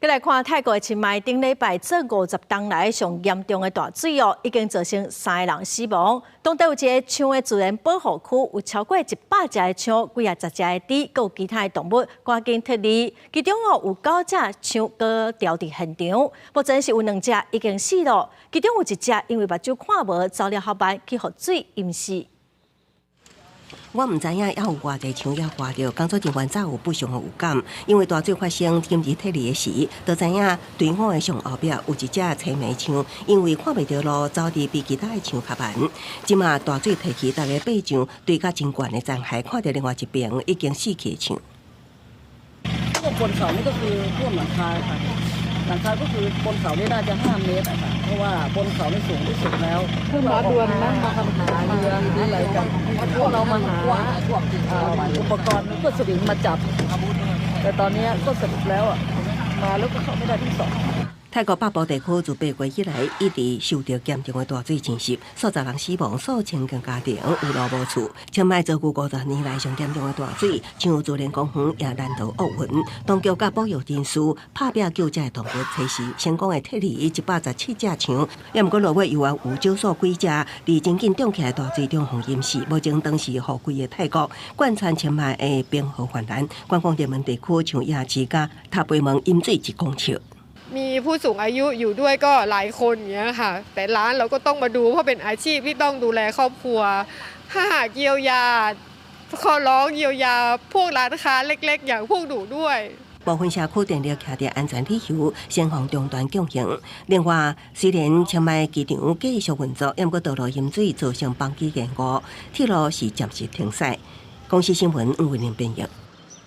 閣來看泰國的清邁，頂禮拜這50冬來上嚴重的大水哦，已經造成三个人死亡。當地有一个象的自然保護區，有超過100隻的象，幾仔十隻的豬，閣有其他的動物，趕緊撤離。其中哦有九隻象閣牢佇現場，目前是有兩隻已經死了，其中有一隻因為目睭看無，走了較慢，去予水淹死。我毋知影猶有偌濟象猶活著，工作人員早有不祥的預感，因為大水發生緊急撤離的時，就知影隊伍的上後壁有一隻青眉象，因為看袂著路，走佇比其他的象較慢。這馬大水退去，逐家爬上堆甲真懸的殘骸，看著另外一邊已經死去的象。這個บนเขานี่ก็คือท่วมหลังคาค่ะหลังคาก็คือบนเขานี่น่าจะ5เมตรอะค่ะเพราะว่าบนเขานี่สูงที่สุดแล้ว คือมาด่วนนะมาหาเรือหาอะไรกันพวกเรามาหาอุปกรณ์ก็สวิงมาจับแต่ตอนนี้ก็สรุปแล้วอะมาแล้วก็เข้าไม่ได้ทั้งสอง 泰國北部地區自8月以來，一直受著嚴重的大水侵襲，數十人死亡，數千間家庭有路無厝。清邁遭遇50年來上嚴重的大水，象自然公園也難逃厄運。當局佮保育人士拍拚救這的動物，測試成功的撤離117隻象。也毋過落尾猶原有少數幾隻佇真緊漲起來大水中予淹死。目前當時雨季的泰國貫穿清邁的冰河泛濫，觀光熱門地區像夜市佮塔背門淹水1公尺。 มีผู้สูงอายุอยู่ด้วยก็หลายคนอย่างเงี้ยค่ะแต่ร้านเราก็ต้องมาดูเพราะเป็นอาชีพที่ต้องดูแลครอบครัวถ้าหากเยียวยาขอร้องเยียวยาพวกร้านค้าเล็กๆอย่างพวกหนูด้วย 部分社區電力徛佇安全理由，先予中斷供應。另外，雖然清邁機場繼續運作，毋過道路淹水造成班機延誤，鐵路是暫時停駛。公視新聞吳慧玲編譯。